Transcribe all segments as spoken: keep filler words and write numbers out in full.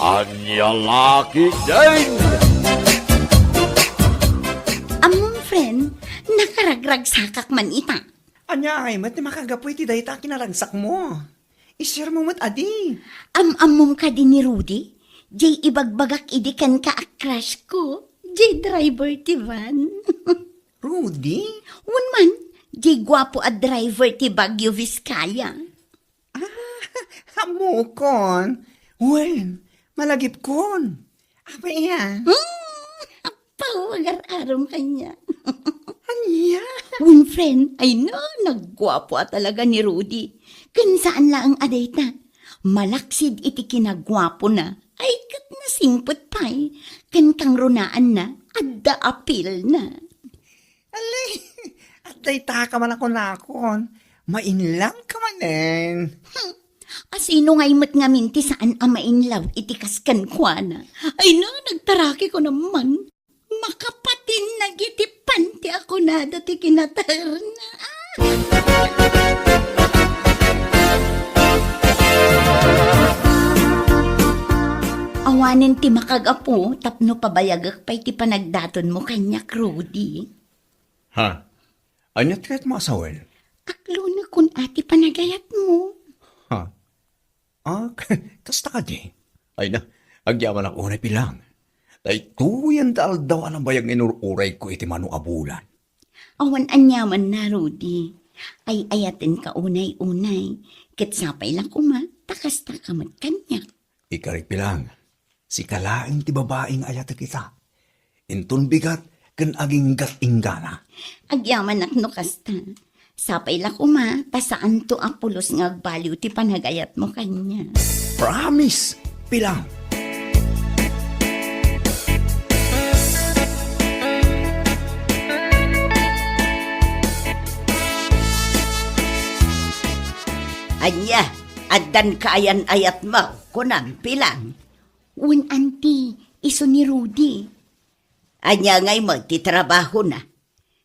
Ania la ketdin? Ammom, friend, nakaragragsakak man ita. Ania ngay met ti makagapu iti dayta a kinaragsakmo? I-share mo met adi. Am-ammom kadi ni Rudy? Jay ibagbagak idi kenka a crush ko, jay driver ti van. Rudy? Wen man, jay guapo a driver ti Baguio Vizcaya. Ah, ammokon. Wen, malagipkon. Apay a? Hmm, apaw, agar-arom kaniak. Ania? Wen, friend, ay na, nagguapo a talaga ni Rudy. Ken saan laeng a dayta. Malaksid iti kinaguapona, ay ket nasingpet pay. Ken kangrunaanna, adda apilna. Ali, adda itaka man a kunakon, mainlawka manen. Hmm, asino ngay met ngamin ti saan a mainlaw iti kas kenkuana? Ay na, nagtarakiko naman. Makapatinag iti panti a kunada ti kinaterna. Ah! Awanen ti makagapu tapno pabayagek pay ti panagdatonmo kaniak, Rudy. Ha? Ania ti kayatmo a sawen? Aklonekon a ti panagayatmo. Ha? Ah, kasta kadi? Ay na, agyamanak unay, Pilang. Daytoyen ti aldaw a nabayag nga inur-urayko iti mano a bulan. Awan aniamanna, Rudy. Ay-ayatenka unay-unay. Ket sapay la koma, ta kastaka met kaniak. Ikarik, Pilang, sika laeng ti babai nga ayatek ita. Inton bigat ken aginggat inggana. Agyamanak no kasta. Sapay la koma, ta saanto a pulos nga agbaliw ti panagayatmo kaniak. Promise, Pilang. Ania, addan kaayan-ayatmo, kunam, Pilang? Wen, anti, isu ni Rudy. Ania ngay met ti trabahona?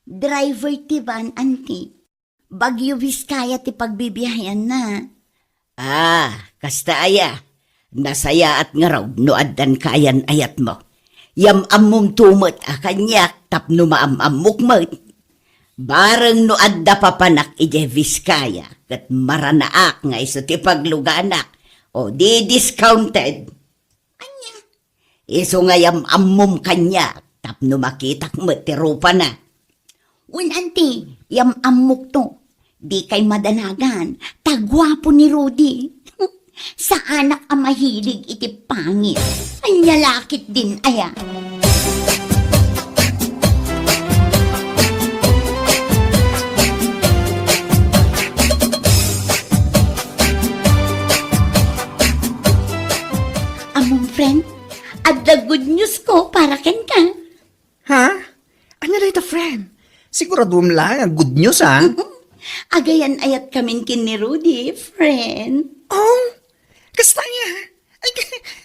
Driver ti van, anti. Baguio Vizcaya ti pagbibiaheanna. Ah, kasta aya? Nasayaat ngarud no addan kaayan-ayatmo. Yam-ammomto met a kaniak tapno maam-ammok met. Bareng no adda papanak idiay Vizcaya ket maranaak nga isu ti pagluganak, o di discounted. Ania? Isu nga yam-ammom kaniak tapno makitak met ti rupana. Wen, anti, yam-ammokto. Dikay madanagan, ta guapo ni Rudy. Saanak a mahilig iti pangit. Ania la ketdin aya? Ammom, friend, adda good news ko para kenka. Ha? Ania dayta, friend? Siguraduem la nga good news, ha? Agayan-ayatkamin ken ni Rudy, friend. Oh, kasta aya? Ay,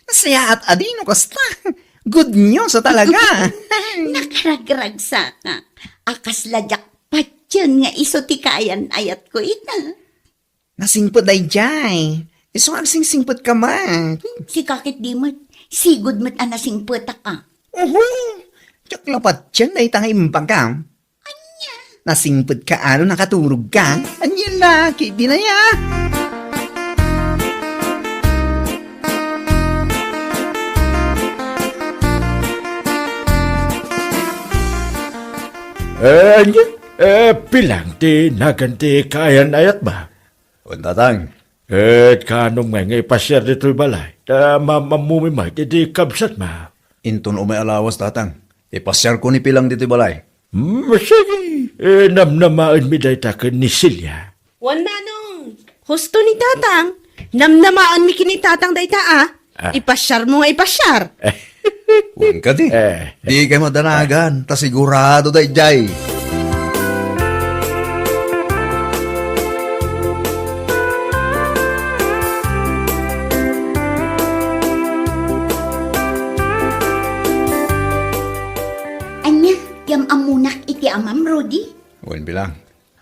nasayaat adi no kasta. Good news a talaga. Nakaragragsakak a kasla diak patien nga isu ti kaayan-ayatko ita. Nasingpet daydiay. Isu nga agsingsingpetka met. Hmm, sika ketdi met. Sigud met a nasingpetak a. Uhu! Diak la patien dayta nga imbagam. Ania? Nasingpetka a no nakaturogka. Ania la ketdin aya? Eh, ania? Eh, Pilang ti nagan ti kaayan-ayatmo? Wen, Tatang. Et kaanum ngay nga ipasiar ditoy balay? Ta maam-ammomi met iti kabsatmo. Inton umay a lawas, Tatang. Ipasiarko ni Pilang ditoy balay. Hmm, sige. Eh, namnamaenmi dayta ken ni Celia. Wen, Nanong. Husto ni Tatang. Namnamaenmi ken ni Tatang dayta, a. Ah. Ipasiarmo nga ipasiar. Wen kadi, eh, dikay madanagan, ta sigurado daydiay. Ania, yam-ammonak iti amam, Rudy? Wen, Pilang.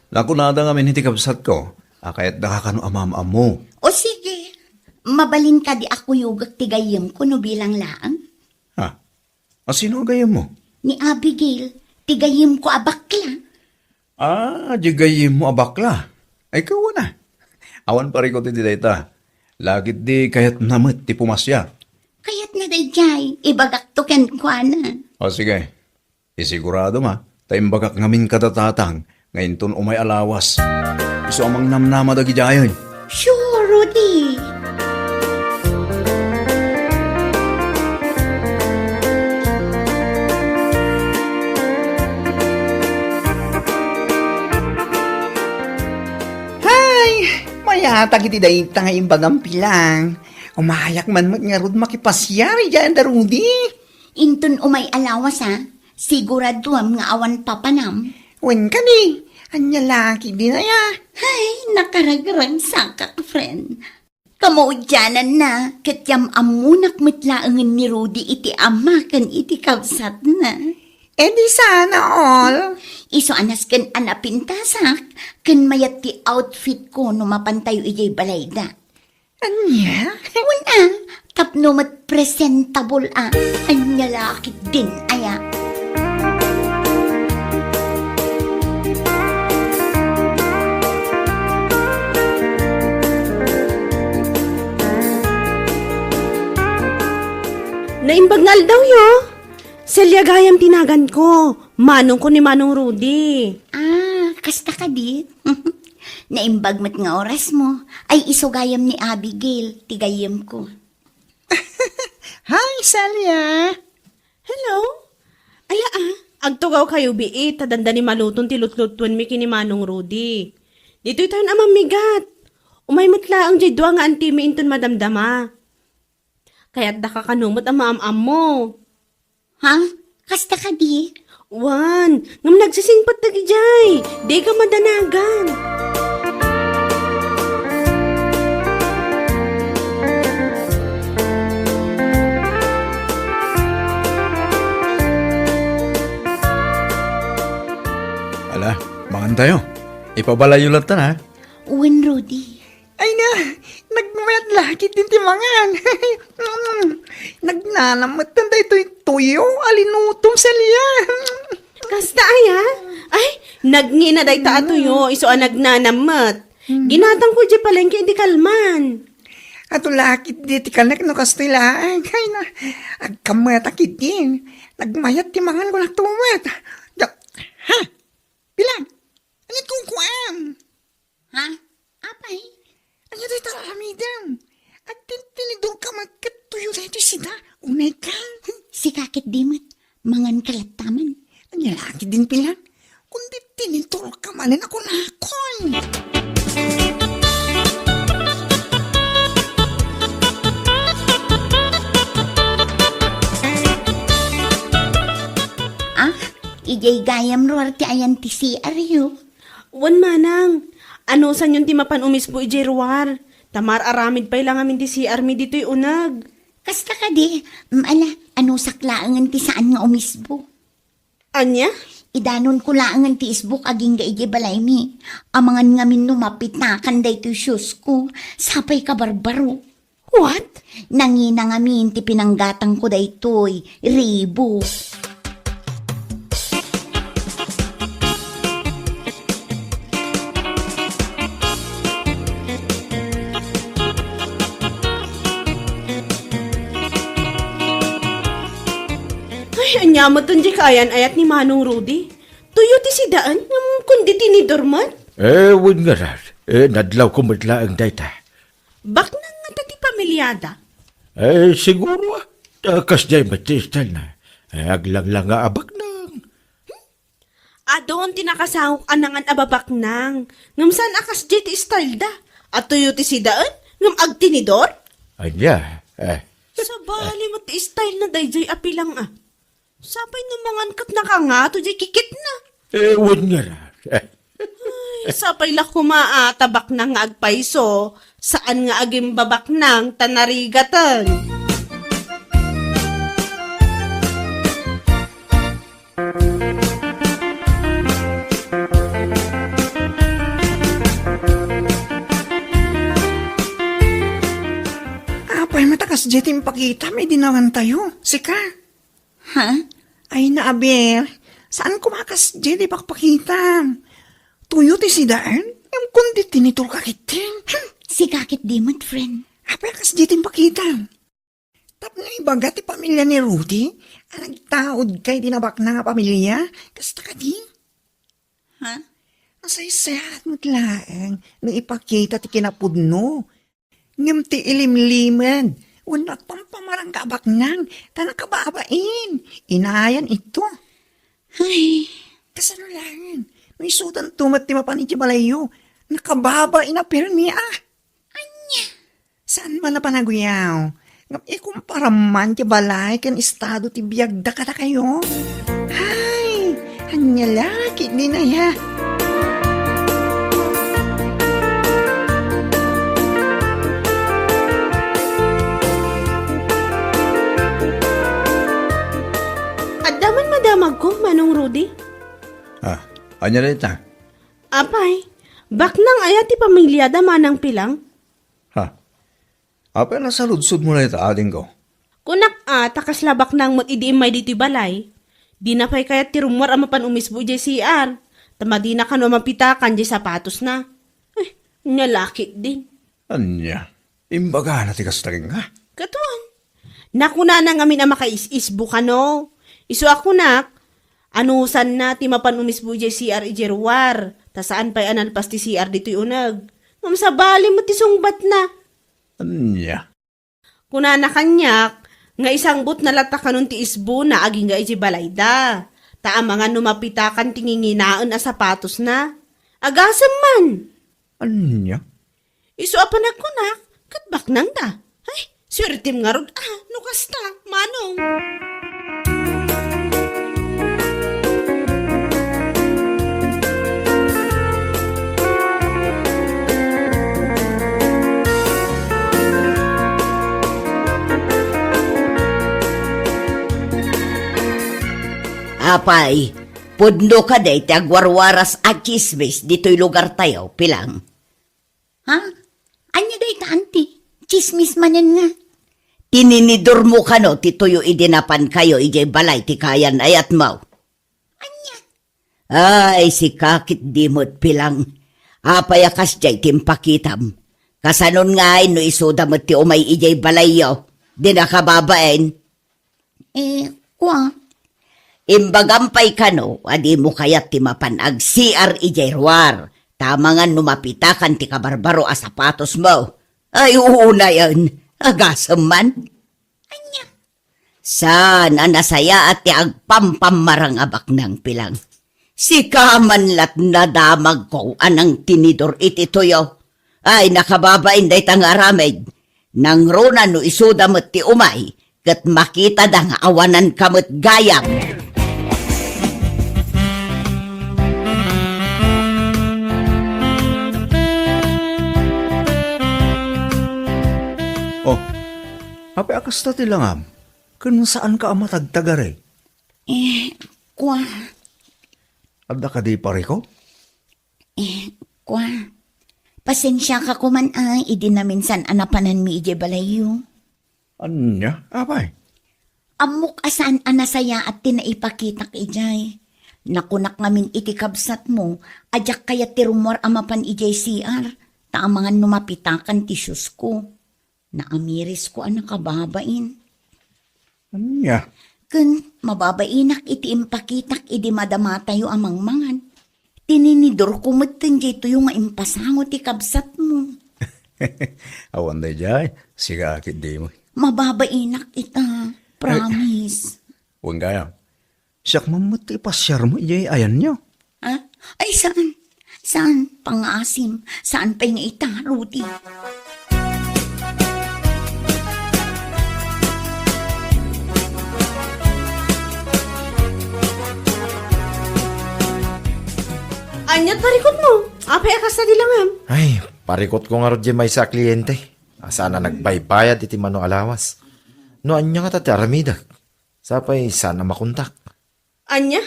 Nakunada ngamin iti kabsatko a kayatdaka kano a maam-ammo. O sige. Mabalin kadi a kuyogek ti gayyemko no bilang laeng? Ha? A sino a gayyemmo? Ni Abigail, ti gayyemko a bakla. Ah, di gayyemmo a bakla. Ay, kawana. Awan parikut iti dayta. Lakit di kayatna met ti pumasyar. Kayatna daydiay, ibagakto kenkuana. O, sige. Isigurado ma, ta imbagak ngamin kada tatang nga inton umay a lawas. Isu a mangnamnama dagidiayen. Sure, Rudy. Hay! Mayatag iti dayta nga imbagam, Pilang. Umayak man met ngarud makipasiar idiay anda, Rudy. Inton umay a lawas, a, siguraduam nga awan papanam. Wen kadi, ania la ketdin aya? Hay, nakaragragsakak, friend. Kamaudiananna, ket yam-ammonak met laengen ni Rudy iti ama ken iti kabsatna. E di sana all. Isu a nasken a napintasak, ken mayat ti outfitko no mapantayo idiay balayda. Ania? Wen a, tapno met presentable a. Ania la ketdin aya? Naimbag nga aldawyo. Celia gayam ti naganko. Manongko ni Manong Rudy. Ah, kasta kadi? Naimbag met nga orasmo. Ay, isu gayam ni Abigail, ti gayyemko. Hi, Celia! Hello? Ala, a, agtugawkayo bii, ta dandani maluton ti lutlutuenmi ken ni Manong Rudy. Ditoytayon a mammigat. Umay met laeng diay dua nga antimi inton madamdama. Kayatdaka kano met a maam-ammo. Ha? Kasta kadi? Wen, ngem nagsisingpet dagidiay. Dika madanagan. Ala, mangantayo. Ipabalayyo latta, ha? Wen, Rudy. Ay na, nagmayat la ketdin ti mangan. Nagnanam met daytoy tuyo a linutom, Celia. Kasta aya? Ay, nagngina dayta a tuyo, isu a nagnanam met. Ginatangko idiay palengke idi kalman. Adu la ketdi ti kanek no kastoy laeng. Ay na, agkammetak ketdin. Nagmayat ti mangan ko laeng met. Da-, ha? Pilang? Ania ti kunkuam? Ha? Apay? Ania dayta aramidem? Agtintinidorka met ket tuyo daytoy sida. Unayka? Sika ketdi met. Manganka latta man. Ania la ketdin, Pilang? Kundi tinidorka manen a kunakon. Ah, idiay gayam ruar ti ayan ti C R yo. Wen, manang, anusanyon ti mapan umisbo idiay ruar, ta mar-aramid pay la ngamin ti C R mi ditoy uneg. Kasta kadi, mm, ala, anusak laengen ti saan nga umisbo. Ania? Idanonko laengen ti isbok agingga idiay balaymi. Amangan ngamin no mapitakan daytoy shoes ko, sapay kabarbaro. What? Nangina ngamin ti pinanggatangko daytoy, Reebok. Ay, ania met diay kaayan-ayat ni Manong Rudy? Tuyo ti sidaen, ngem kundi tinidor met? Eh, wen ngarud. Eh, nadlawko met laeng dayta. Baknang ngata ti pamiliada? Eh, siguro, ah. Ta kasdiay met ti style na. Eh, aglanglang nga a baknang. Adun ti nakasangok a nangan a babaknang. Ngem saan a kasdiay ti style da. A tuyo ti sidaen, ngem agtinidor? Ania, eh. Sabali met ti style na daydiay a Pilang a. Sapay no mangan ket nakangato diay kikitna. Eh, wen ngarud. Ay, sapay la koma a ta baknang nga agpayso, saan nga agimbabaknang ta narigaten. Mata kasdiay ti impakitam idi nawantayo, sika. Ha? Ay, na, aber, saan koma kasdiay ti pakpakitam? Tuyo ti sidaen? Em, kundi tinidor ka ketdin. Hmm, sika ketdi met, friend. Apay kasdiay ti impakitam? Tapno ibaga ti pamilia ni Rudy a nagtaud kay di nabaknang a pamilia, kasta kadi? Ha? Nasaysayaat met laeng no ipakita ti kinapudno. Ngem ti ilimlimed, wenno agpampamarang nga abaknang, ta nakababain. Inayan ito. Ay. Kasano laeng? No isudanto met ti mapan iti balayyo, nakababain a permi, ah. Ania? Saan man a panaguyaw? Ngem ikumparam man ti balay ken estado ti biagda kadakayo? Ay, ania la ketdin aya? Adda man madamagko, Manong Rudy? Ah, ania dayta? Apay, baknang aya ti pamiliada, Manang Pilang? Ha? Apay nasaludsodmo dayta, adingko? Kunak a, ta kasla baknang met idi immay ditoy balay. Dina pay kayat ti rummuar a mapan umisbo idiay C R, ta madina kano a mapitakan diay sapatosna. Eh, ania la ketdin? Ania? Imbagana ti kasta kenka? Katuan. Nakunana ngamin a makaisisbo kano. Isu a kunak, anusanna ti mapan umisbo idiay C R idiay ruar, ta saan pay a nalpas ti C R ditoy uneg. Ngem sabali met ti sungbatna. Ania? Kunana kaniak nga isangbutna latta kanon ti isbona agingga idiay balayda, ta amangan no mapitakan ti nginginaen a sapatosna. Agasem man! Ania? Isu a panagkunak, ket baknangda. Ay, suertem ngarud a, no kasta, Manong. Apay, pudno kadi ti agwarwaras a tsismis ditoy lugartayo, Pilang? Ha? Ania dayta, anti? Tsismis manen nga? Tininidormo kano ti tuyo idi napankayo idiay balay ti kayan-ayatmo? Ania? Ay, sika ketdi met, Pilang. Apay a kasdiay ti impakitam? Kasanon ngay no isuda met ti umay idiay balayyo? Di nakababain? Eh, kua? Imbagam pay kano a dimo kayat ti mapan ag-C R idiay ruar, ta amangan no mapitakan ti kabarbaro a sapatosmo. Ay, unayen, agasem man. Ania? Saan a nasayaat ti agpampammarang a baknang, Pilang? Sika man lat nadamagko a nangtinidor iti tuyo. Ay, nakababain dayta nga aramid. Nangruna no isuda met ti umay, ket makitada nga awananka met gayam. Oh, apay a kasta ti langam? Ken saanka a matagtagari? Eh, kua. Adda kadi parikut? Eh, kua. Pasensiaka koman a idi naminsan a napananmi idiay balayyo. Ania? Apay? Ammok a saan a nasayaat ti naipakitak idiay. Nakunak ngamin iti kabsatmo a diak kayat ti rummuar a mapan idiay C R, ta amangan no mapitakan ti siusko. Naamirisko a nakababain. Ania? Ken mababainak iti impakitak idi madamatayo a mangmangan. Tininidorko metten daytoyo nga impasango ti kabsatmo. Awan daydiay, sika ketdi met. Mababainak ita, promise. Wen gayam. Siak man met ti ipasiarmo idiay ayanyo. Ah? Ay, saan? Saan? Pangngaasim. Saan pay nga ita, Rudy? Ania ti parikutmo? Apay a kasta ti langam? Ay, parikutko ngarud diay maysa a kliente a saan a nagbaybayad iti mano a lawas. No ania ngata ti aramidek? Sapay saan a makontak. Ania?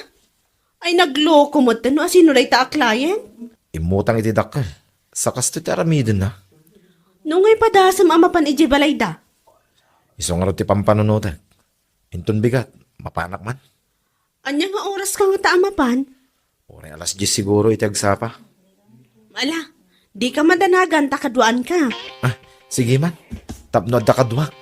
Ay, nagloko met no asino dayta a client? Immutang iti dakkel. Sa kastoy ti aramidenna. No ngay padasem a mapan idiay balayda? Isu ngarud ti pampanunotek. Inton bigat, mapanak man. Ania nga oras ka ngata a mapan? Uray alas dies siguro iti agsapa. Ala, di ka madanagan ta kaduaan ka. Ah, sige man. Tapno adda kaduak.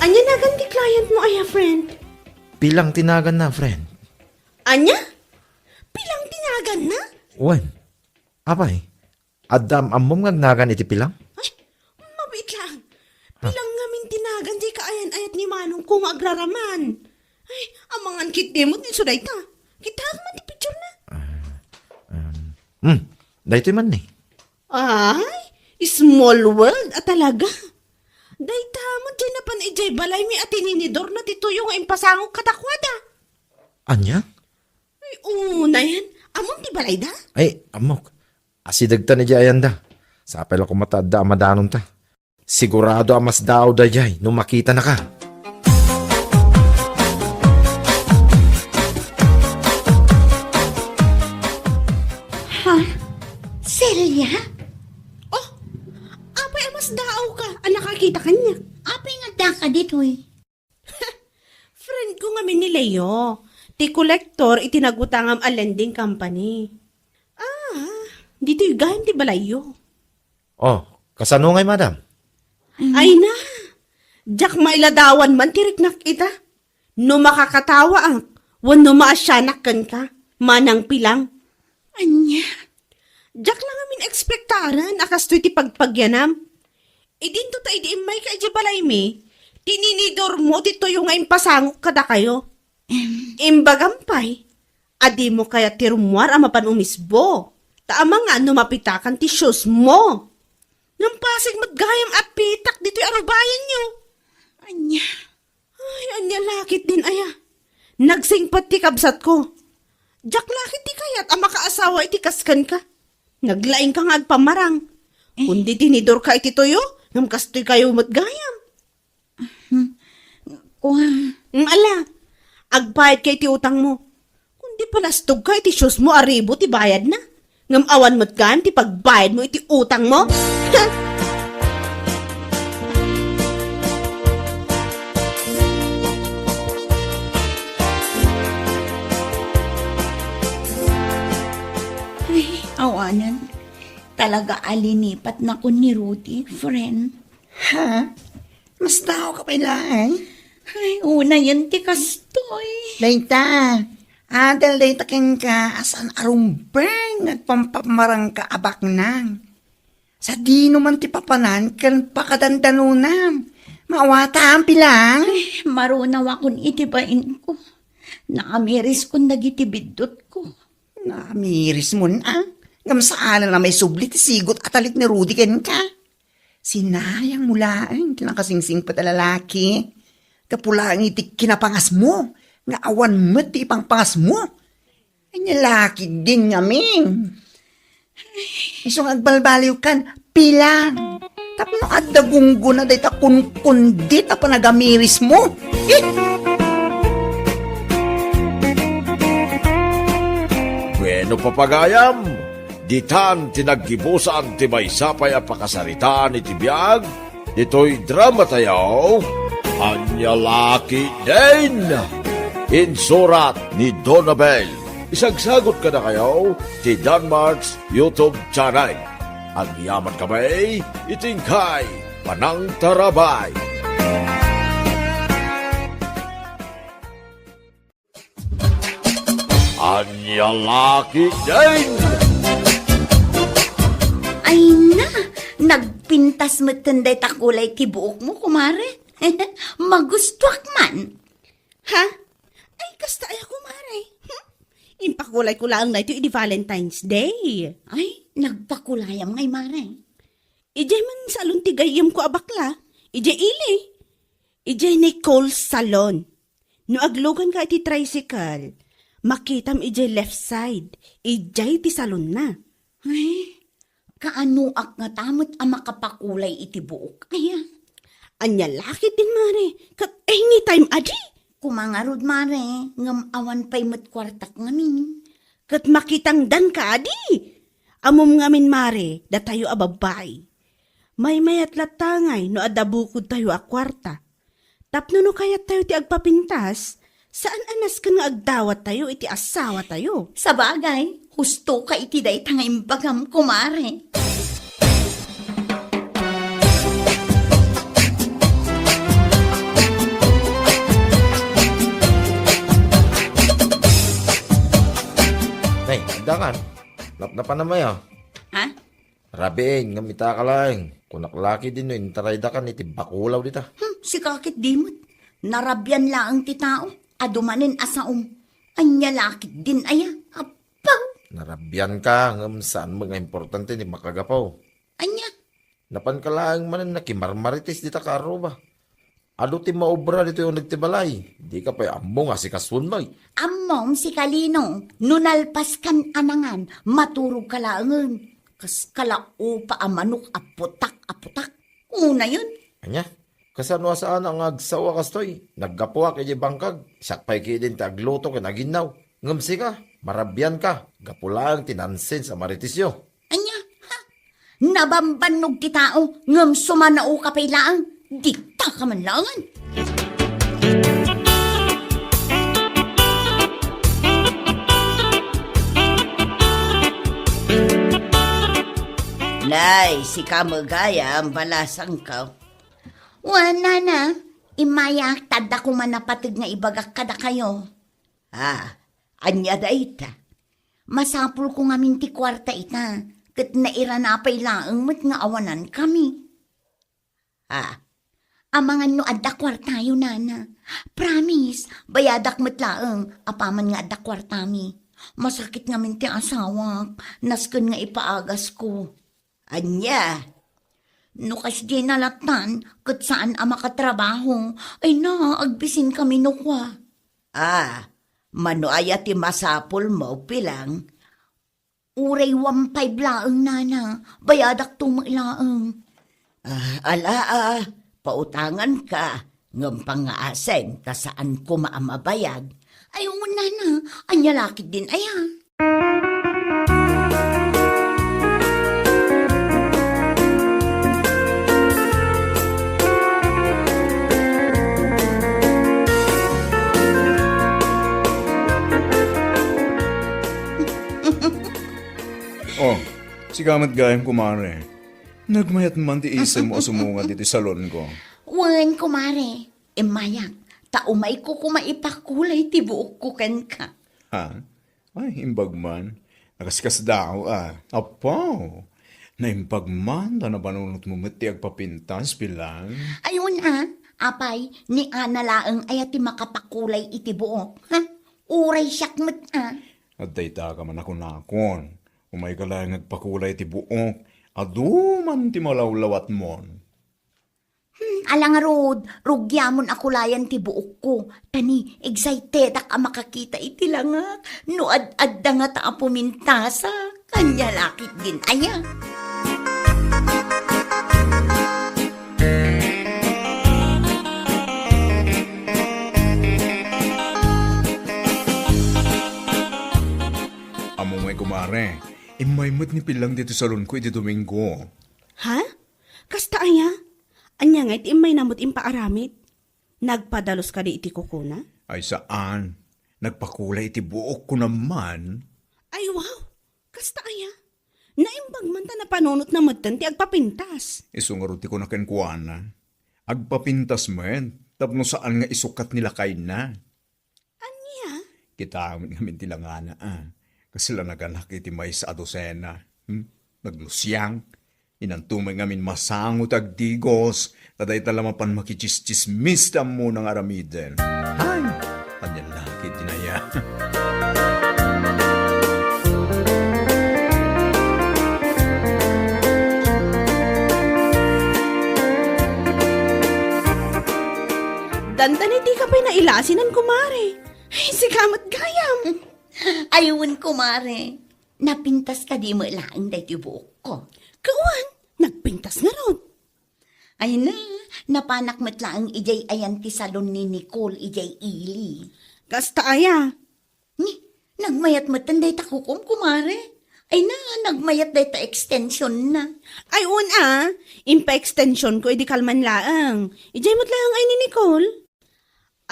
Ania nagan ti client mo aya, friend? Pilang ti naganna, friend. Ania? Pilang ti naganna? Wen. Apay, adda am-ammom nga agnagan iti pilang? Ay, mabiit lang. Ha? Pilang ngamin ti nagan diay kaayan-ayat ni manongko nga agraraman. Ay, amangan ketdi met ni isu dayta. Kitaek man ti picturena. Ah, um, hmm, daytoy man ni. Ay, small world a talaga. Dayta met diay napan idiay balaymi a tininidorna ti tuyo nga impasangok kadakuada. Ania? Ay, unayen. Ammom ti balayda? Ay, ammok. Asidegtan idiay ayanda. Sapay la koma ta adda a madanonta. Sigurado a masdaaw daydiay no makitanaka. Ha? Celia? Oh, apay a masdaawka a nakakita kaniak? Apay nga addaka ditoy? Friend ko ngamin ni Leo, ti kolektor iti nagutangam a lending company. Ah, ditoy gayam ti balayyo. Oh, kasano ngay, madam? Ay na, diak mailadawan man ti riknak ita. No makakatawaak, wenno maasianak kenka, manang pilang. Ania? Diak la ngamin ekspektaren a kastoy ti pagpagyanam. Idinto ta idi immayka idiay balaymi, tininidormo ti tuyo nga impasangok kadakayo. Em. Imbagam pay, a dimo kayat ti rummuar a mapan umisbo, ta amangan no mapitakan ti shoes mo. Ngem pasig met gayam a pitak ditoy arubayenyo. Ania? Ay, ania la ketdin aya? Nagsingpet ti kabsatko. Diak la ketdi kayat a makaasawa iti kas kenka. Naglaingka nga agpamarang. Eh. Kundi tinidorka iti tuyo, ngem kastoykayo met gayam. Hmm. Kua. Mm, ala, agbayadka iti utangmo. Kundi palastogka iti shoes mo a ribu ti bayadna. Ngem awan met gayam ti pagbayadmo iti utangmo? Ay, awanen. Talaga a linipatnakon ni Rudy, friend. Ha? Masdaawka pay laeng? Ay, unayen ti kastoy. Dayta, adal dayta kenka a saan a rumbeng nga agpampamarangka a baknang. Sadino man ti papanan ken pakadandanonam. Maawatam, pilang? Ay, marunawakon iti bainko. Naamiriskon dagiti biddutko. Naamirismon a? Ngem saanen a maisubli ti sigut a talek ni Rudy kenka. Sinayangmo laeng ti nakasingsingpet a lalaki. Gapu laeng iti kinapangasmo nga awan met ti ipangpangasmo. Ania la ketdin ngamin? Isu nga agbalbaliwkan, pilang? Tapno adda gunggona dayta kunkundit a panagamirismo. Eh! Bueno, papagayam, ditan ti naggibusan ti maysa pay a pakasaritaan iti biag ditoy dramatayo, Ania la ketdin? Insurat ni Donabel. Isagsagut kadakayo ti Danmart's YouTube channel. Agyamankami iti inkay panangtarabay. Ania la ketdin? Ay na, nagpintas metten dayta kulay ti buokmo, kumare. Magustuak man. Ha? Ay, kasta aya, kumare. Hmm? Impakulayko laeng daytoy idi Valentine's Day. Ay, nagpakulayam ngay, mare. Idiay man salon ti gayyemko a bakla. Idiay ili. Idiay Nicole's Salon. No agluganka iti tricycle, makitam idiay left side. Idiay ti salonna. Ay, kaanoak ngata met a makapakulay iti buok aya? Ania la ketdin, mare? Ket anytime a di? Koma ngarud, mare, ngem awan pay met kuartak ngamin. Ket makitangdan kadi? Ammom ngamin, mare, datayo a babbai. Maymayat latta ngay no adda bukodtayo a kuarta. Tapno no kayattayo ti agpapintas, saan a nasken nga agdawattayo iti asawatayo. Sabagay, husto ka iti dayta nga imbagam, kumare. Nay, adda kan. Napnapan na mayo. Ha? Rabiin, ngem ita ka laeng. Kunak la ketdin no intarayda kan iti bakulaw dita. Hmm, sika ketdi met. Narabian laeng ti tao. Adu manen a saom. Ania la ketdin aya? Appaw! Narabian ka, ngem saan met nga importante ni makagapu. Ania? Napan ka laeng manen nakimarmarites dita kaarruba. Adu ti maobra ditoy uneg ti balay. Di ka pay ammo nga si Kaswon, bay. Ammom si Kalino, no nalpas kan anangan, maturog ka laengen. Kas kalaupa a manok a putak a putak. Unayon. Ania? Kasano a saan nga agsawa kastoy? Naggapuak iti bangkag. Siak pay ketdin ti agluto ken aginnaw. Ngem sika, marabian ka. Gapu laeng ti nonsense a maritesyo. Ania? Ha? Nabambannog ti tao, ngem sumanao ka pay laeng, dita ka man laengen. Nay, sika met gayam, balasangko. Wen, nana, immayak, ta adda koma napateg nga ibagak kadakayo. Ah, ania dayta? Masapulko ngamin ti kuarta ita, ket nairana pay laeng met nga awanankami. Ah, amangan no adda kuartayo, nana. Promise, bayadak met laeng apaman nga adda kuartami. Masakit ngamin ti asawak, nasken nga ipaagasko. Ania? No kasdina lattan, ket saan a makatrabaho, ay na, agbisinkami no kua. Ah, mano aya ti masapulmo, Pilang? Uray one five laeng, nana, bayadakto met laeng. Ah, ala, ah, pautanganka, ngem pangngaasim ta saan koma a mabayad. Ay, wen, nana, ania la ketdin aya? Oh, sika met gayam, kumare. Nagmayat man ti isemmo a sumungad iti salonko. Wen, kumare. Immayak, ta umayko koma ipakulay ti buokko kenka. Ha? Ay, imbag man. Nakaskasdaaw, ah. Apo! Naimbag man ta napanunotmo met ti agpapintas, Pilang. Ay, wen, ah. Apay, ni Ana laeng aya ti makapakulay iti buok, ha? Uray siak met, ah. Adda ita ka man a kunakon. Umayka laeng agpakulay ti buok. Adu man ti malawlawatmon. Hmm, ala ngarud, rugiamon a kulayan ti buokko. Ta ni, excited-ak a makakita iti langak. No ad-adda ngata a pumintasak, ania la ketdin aya? Ammom ngay, kumare, immay met ni Pilang ditoy salonko iti Domingo. Ha? Kasta aya? Ania ngay ti immayna met impaaramid? Nagpadalus kadi iti kukuna? Ay, saan. Nagpakulay iti buokko man. Ay, wow! Kasta aya? Naimbag man ta napanunotna metten ti agpapintas. Isu ngarud ti kuna kenkuana. Agpapintas met, tapno saan nga isukat ni lakayna. Ania? Kitaem met ngamin ti langana, a. Kasla naganak iti maysa a dosena. Hmm? Nagnusiang. Inanto met ngamin masango ti agdigos, ta dayta la mapan makitsismis ti ammona nga aramiden. Ay! Ania la ketdin aya? Dandan iti ka pay nailasinan, kumare. Ay, sika met gayam. Ay, wen, kumare. Napintas kadi met laeng daytoy buokko? Kawan, nagpintas ngarud. Ay na, napanak met laeng idiay ayan ti salon ni Nicole idiay ili. Kasta aya? Ni, nagmayat met dayta kukom, kumare. Ay na, nagmayat dayta extension na. Ay, un a, impa-extension ko idi kalman laeng. Idiay met laeng ay ni Nicole.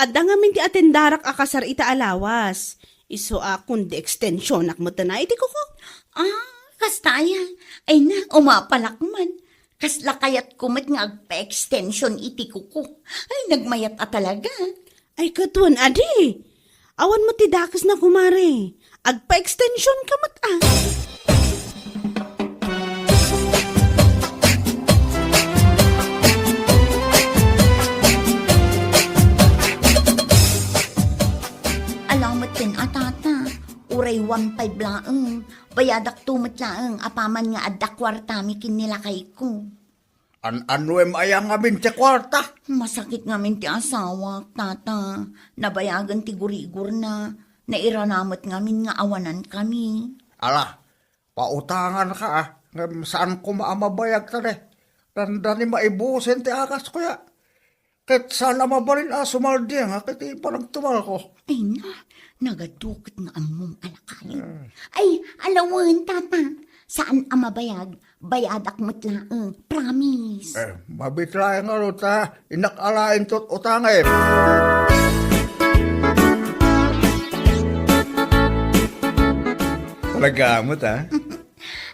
Adda ngamin ti atendarak a kasar ita a lawas. Isu a kundi extensionak met na iti kuko. Ah, kasta aya. Ay na, umapalak man. Kasla kayatko met nga agpa-extension iti kuko. Ay, nagmayat a talaga. Ay, ket wen, adi. Awan met ti dakesna, kumare. Agpa-extension ka met, ah. Alamet ken a, tata, uray one five laeng. Bayadakto met laeng apaman nga adda kuartami ken ni lakayko. An-annuem aya ngamin ti kuarta? Masakit ngamin ti asawak, tata. Nabayagen ti gurigorna. Nairana met ngamin nga awanankami. Ala, pautanganka, a. Ngem saan koma a mabayag ta ne. Dandani maibusen ti agas, kuya. Ket saan a mabalin a sumaldi nga ket panagtumalko. Ay na, nagadu ket nga ammom a lakayem. Hmm. Ay, alawen, tata. Saan a mabayag, bayadak met laeng. Promise. Eh, mabit laeng ngarud ta, innak alaen tot utangem. Talaga met, a?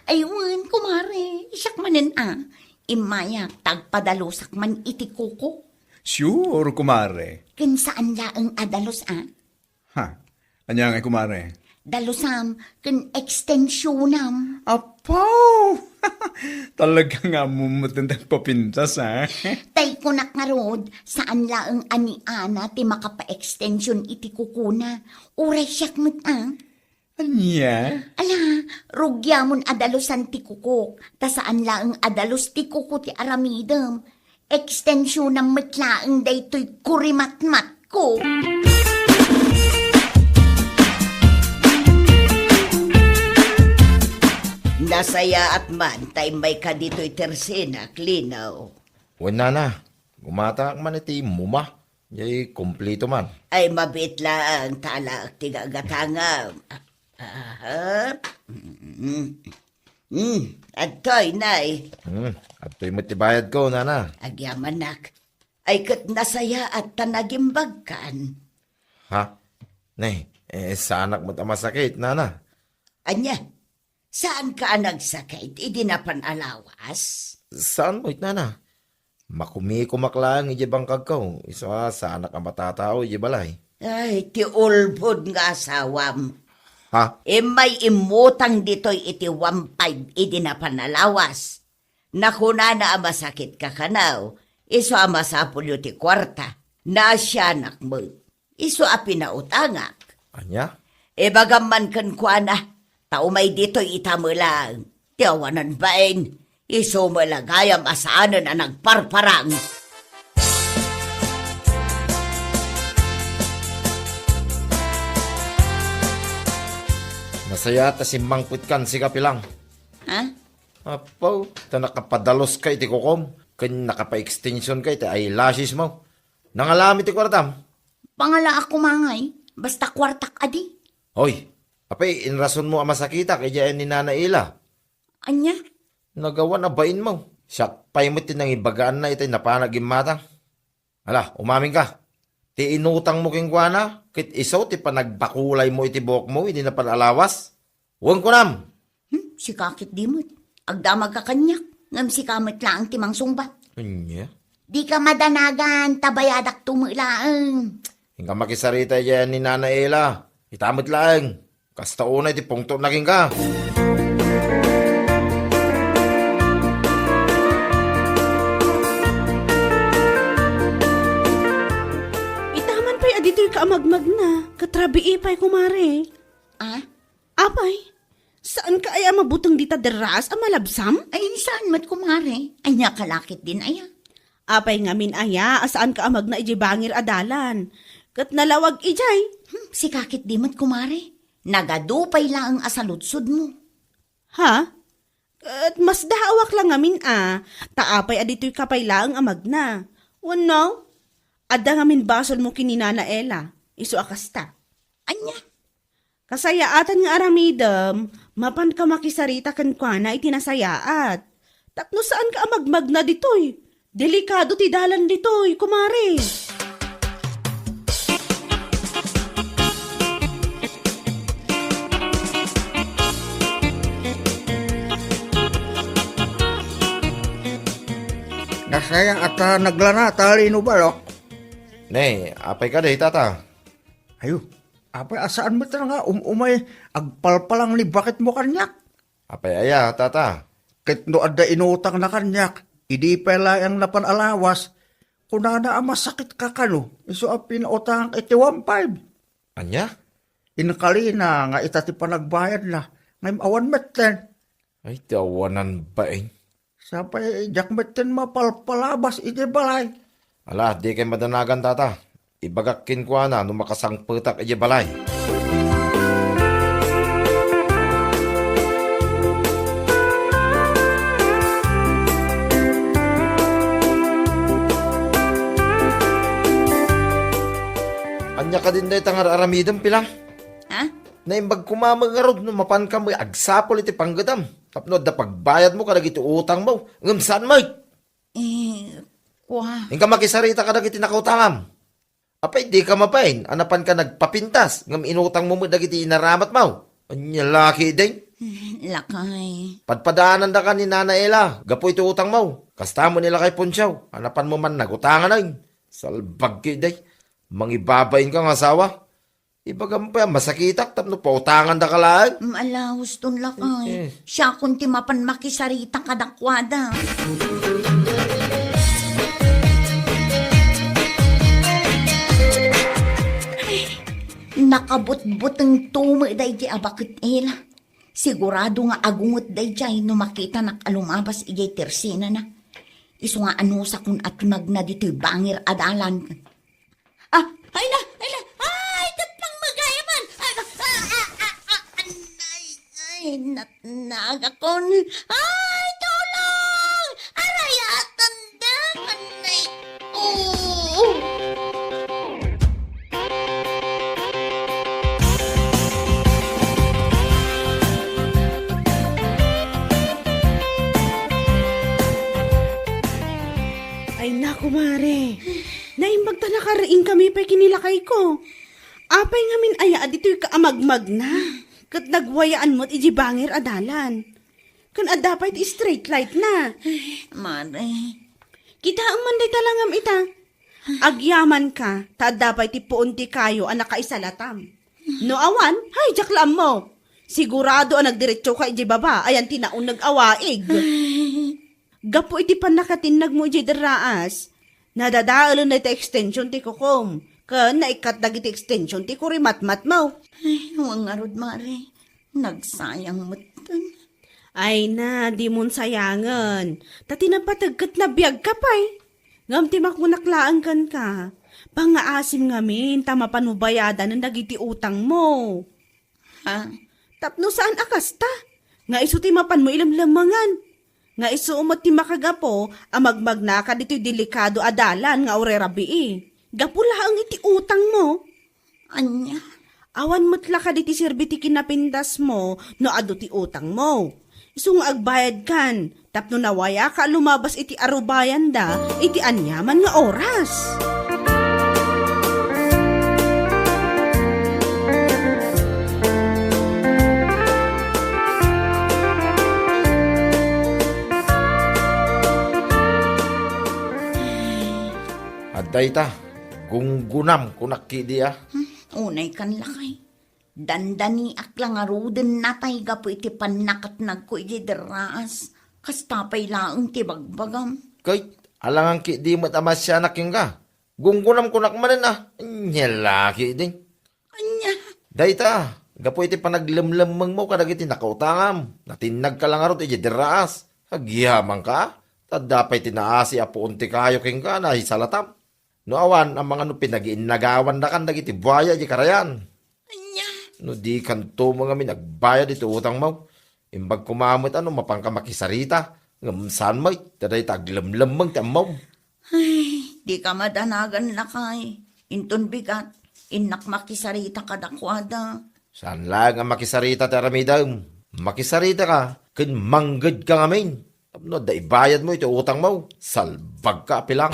Ay, wen, kumare. Siak manen, a. Immayak, ta agpadalusak man iti kuko. Sure, kumare. Ken saan laeng a dalus, a? Ha? Ania ngay, kumare? Dalusam ken extensionam. Apo! Talaga nga ammom met ti agpapintas, a? Tay kunak ngarud, saan laeng a ni Ana ti makapa-extension iti kukona. Uray siak met, a. Ania? Ala, rugiamon a dalusan ti kukok, ta saan laeng a dalus ti kuko ti aramidem. Extensionam met laeng daytoy kurimatmatko. Nasayaat man ta immayka ditoy tersenak, Lino. Wen, nana, gumataak man iti immuma. Jay, kumplito man. Ay, mabiit laeng ta alaek ti gagatangam. Aha. Mm. Mm, adtoy, nay. Hmm, adtoy met ti bayadko, nana. Agyamanak. Ay, ket nasayaat ta nagimbagkan. Ha? Nay, eh, saanak met a masakit, nana. Ania? Saanka a nagsakit idi napan a lawas? Saan met, nana? Makumikomak laeng idiay bangkagko, isu a saanak a matatao idiay balay. Ay, ti ulbod nga asawam. Ha? Immay immutang ditoy iti one five idi napan a lawas. Nakunana a masakitka kano, isu a masapulyo ti kuarta. Naasianak met. Isu a pinautangak. Ania? Ibagam man kenkuana, ta umay ditoy ita met laeng. Ti awanan bain, isu met la gayam a saanen a nagparparang. Nasayaat ta simmangpetkan, sika, Pilang. Ha? Apo, ta nakapadaluska iti kukom, ken nakapa-extensionka iti eyelashes mo. Nangalami ti kuartam? Pangalaak koma ngay, basta kuartak adi. Hoy, apay, inrasonmo a masakitak idiay ni Nana Ila? Ania? Nagawan a bainmo. Siak pay met ti nangibagaanna itay napanak gimmatang. Ala, umaminka. Ti inutangmo kenkuana, ket isu ti panagbakulaymo iti buokmo idi napan a lawas. Wen, kunam! Hmm, sika ketdi met. Agdamagka kaniak, ngem sika met laeng ti mangsungbat. Ania? Dika madanagan, ta bayadakto met laeng. Inka makisarita idiay ni Nana Ela. Ita met laeng. Kasta unay ti pungtotna kenka. Ita man pay a ditoyka a magmagna, ket rabii pay, kumare. Ah? Apay, saanka aya a mabuteng dita derraas a malabsam? Ay, saan met, kumare? Ania ka la ketdin aya? Apay ngamin aya a saanka a magna idiay bangir a dalan? Ket nalawag idiay. Hmm, sika ketdi met, kumare. Nagadu pay laeng a saludsodmo. Ha? Ket masdaawak la ngamin a, ta apay a ditoy ka pay laeng a magna. Wenno, adda ngamin basolmo ken ni Nana Ella, isu a kasta. Ania? Kasayaatan nga aramidem, mapanka makisarita kenkuana iti nasayaat. Tapno saanka a magmagna ditoy. Delikado ti dalan ditoy, kumare. Nasayaat a naglana ta lino balok. Ne, apay kadi, tata? Ayo, apay a saan met nga um-umay agpalpalang ni baketmo kaniak? Apay aya, tata? Ket no adda inutangna kaniak, idi pay laeng napan a lawas, kunana a masakit ka kano, isu a pinautangak iti one five. Ania? Inkalina nga ita ti panagbayadna, ngem awan metten. Ay, ti awanan bain. Sapay, diak metten mapalpalabas iti balay. Ala, dikay madanagan, tata. Ibagak kenkuana no makasangpetak idiay balay. Ania kadin dayta nga ar-aramidem, Pilar? Ha? Naimbag koma met ngarud no mapanka met agsapul iti panggedam tapno adda pagbayadmo kadagiti utangmo, ngem saan met. Eh, kua. Inka makisarita kadagiti nakautangam. Apay, dika mabain a napanka nagpapintas ngem inutangmo met dagiti inaramatmo? Ania la ketdin? Lakay. Padpadaanandaka ni Nana Ella gapu iti utangmo. Kasta met ni Lakay Poncio a napanmo man nagutanganen. Salbag ketdin. Mangibabainka nga asawa. Ibagam pay a masakitak tapno pautangandaka laeng. Ala, huston lakay. Eh, eh. Siakon ti mapan makisarita kadakuada. Nakabutbuteng tumet daydi a baket, Ella. Sigurado nga agunget daydiay no makitanak a lumabas idiay tersinana. Isu nga anusakon a tunagna ditoy bangir a dalan. Ah, ay na, ay na, ay, ket pangmagayaman. Ay, ah, ah, ah, ah, ah, anay, ay, natnagakon. Ay, tulong! Arayatan da, anay. Oh. Ay, naku, mare. Naimbag ta nakariing kami pay ken ni lakayko. Apay ngamin aya a ditoy ka a magmagna? Ket nagwayaan met idiay bangir a dalan. Ken adda pay ti street light na. Mare. Kitaem man dayta langam ita. Agyamanka, ta adda pay ti puon ti kayo a nakaisalatam. No awan, hay, diak la ammo. Sigurado a nagdiretso ka idiay baba, ayan ti nauneg a waig. Gapu iti pannakatinnagmo idiay derraas, nadadaelen dayta extension ti kukom, ken naikkat dagiti extension ti kurimatmatmo. Ay, wen ngarud, mare, nagsayang metten. Ay na, dimon sayangen, ta ti napateg ket nabiagka pay. Ngem ti makunak laeng kenka, pangngaasim ngamin ta mapan mo bayadanen dagiti utangmo. Ha? Tapno saan a kasta, nga isu ti mapanmo ilemlemengan. Nga isu met ti makagapu a magmagnaka ditoy delikado a dalan nga uray rabii. Gapu laeng iti utangmo. Ania? Awan met la kadi ti serbi ti kinapintasmo no adu ti utangmo. Isu nga agbayadkan, tapno nawayaka a lumabas iti arubayanda iti aniaman nga oras. Adda ita, gunggunam, kunak kidi a. Hmm, unay kan lakay. Dandaniak la ngaruden natay gapu iti pannakatnagko iti derraas. Kasta pay laeng ti bagbagam. Ket, alangan ketdi met a masianak kenka. Gunggunam kunak manen a, ania la ketdi. Ania? Dayta, gapu iti panaglemlemmengmo kadagiti nakautangam, natinnagka la ngarud iti derraas. Agyamanka, ta adda pay ti naasi a puon ti kayo kenka a naisalatam. No awan, amangan no pinagiinnagawandakan dagiti buaya iti karayan. Ania? No dikanto met ngamin agbayad iti utangmo, Imbag koma met a no mapanka makisarita, ngem saan met, ta dayta aglemlemmeng ti ammom. Ay, dika madanagan, lakay. Inton bigat, innak makisarita kadakuada. Saan laeng a makisarita ti aramidem. Makisaritaka ken manggedka ngamin. Tapno adda ibayadmo iti utangmo. Salbagka a pilang.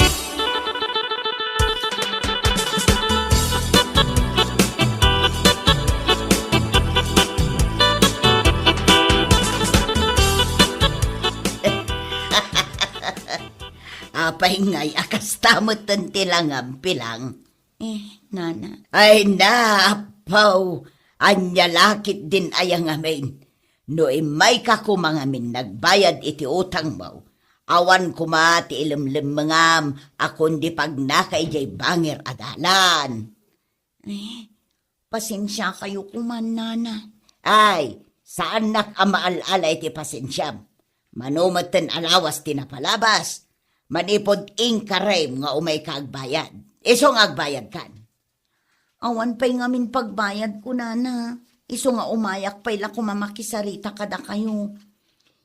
Apay ngay a kasta metten ti langam, pilang? Eh, nana. Ay na, appaw, ania la ketdin aya ngamin? No immayka koma ngamin nagbayad iti utangmo, awan koma ti ilemlemmengam a kundi pagnaka idiay bangir a dalan. Eh, pasensiakayo koma, nana. Ay, saannak a maal-ala iti pasensiam. Mano metten a lawas ti napalabas, manipud inkarem nga umayka agbayad. Isu nga agbayadkan. Awan pay ngamin pagbayadko, nana. Isu nga umayak pay la koma makisarita kadakayo.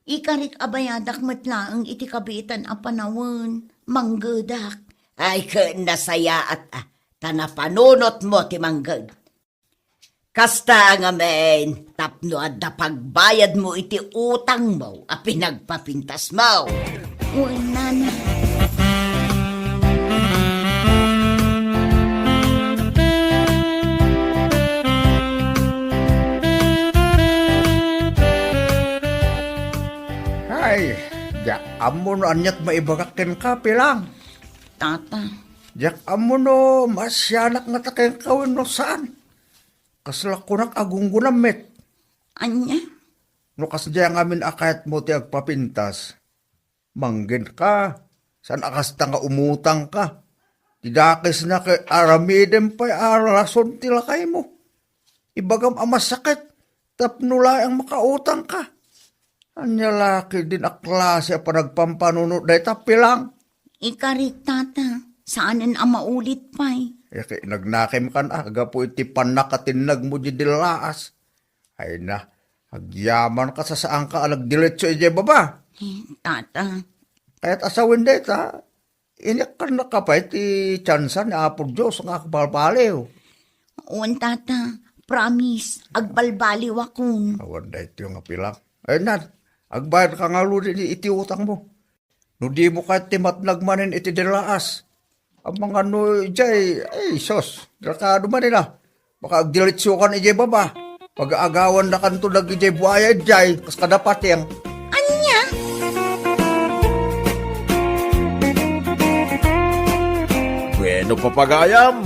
Ikarik a bayadak met laeng iti kabiitan a panawen, manggedak. Ay, ket nasayaat, a, ta napanunotmo ti mangged. Kasta ngamin, tapno adda pagbayadmo iti utangmo a pinagpapintasmo. Wen, nana. Ay, diak ammo no aniat maibagak kenka, pilang. Tata. Diak ammo no maasianak ngata kenka wenno saan. Kasla kunak a gunggonam met. Ania? No kasdiay ngamin a kayatmo ti agpapintas, manggenka, saan a kasta nga umutangka. Ti dakesna ket aramidem pay a rason ti lakaymo. Ibagam a masakit tapno laeng makautangka. Ania la ketdin a klase a panagpampanunot dayta, pilang? Ikarik, tata, saanen a maulit pay. Ket nagnakemkan a gapu iti pannakatinnagmo diay dellaas. Ay na, agyamanka sa saanka a nagdiretso idiay baba. Eh, tata. Kayat a sawen dayta, inikkannaka pay ti tiansa ni Apo Dios nga agbalbaliw. Wen, tata. Promise, agbalbaliwakon. Awan daytoy nga pilang. Ay na, agbayadka ngaruden iti utangmo. No dimo kayat ti matnag manen iti dellaas. Amangan no idiay, ay, sus, delikado manen a. Baka agdiretsokan idiay baba. Pagaagawandakanto dagidiay buaya idiay, kas kada pateng. Ania? Bueno, papagayam,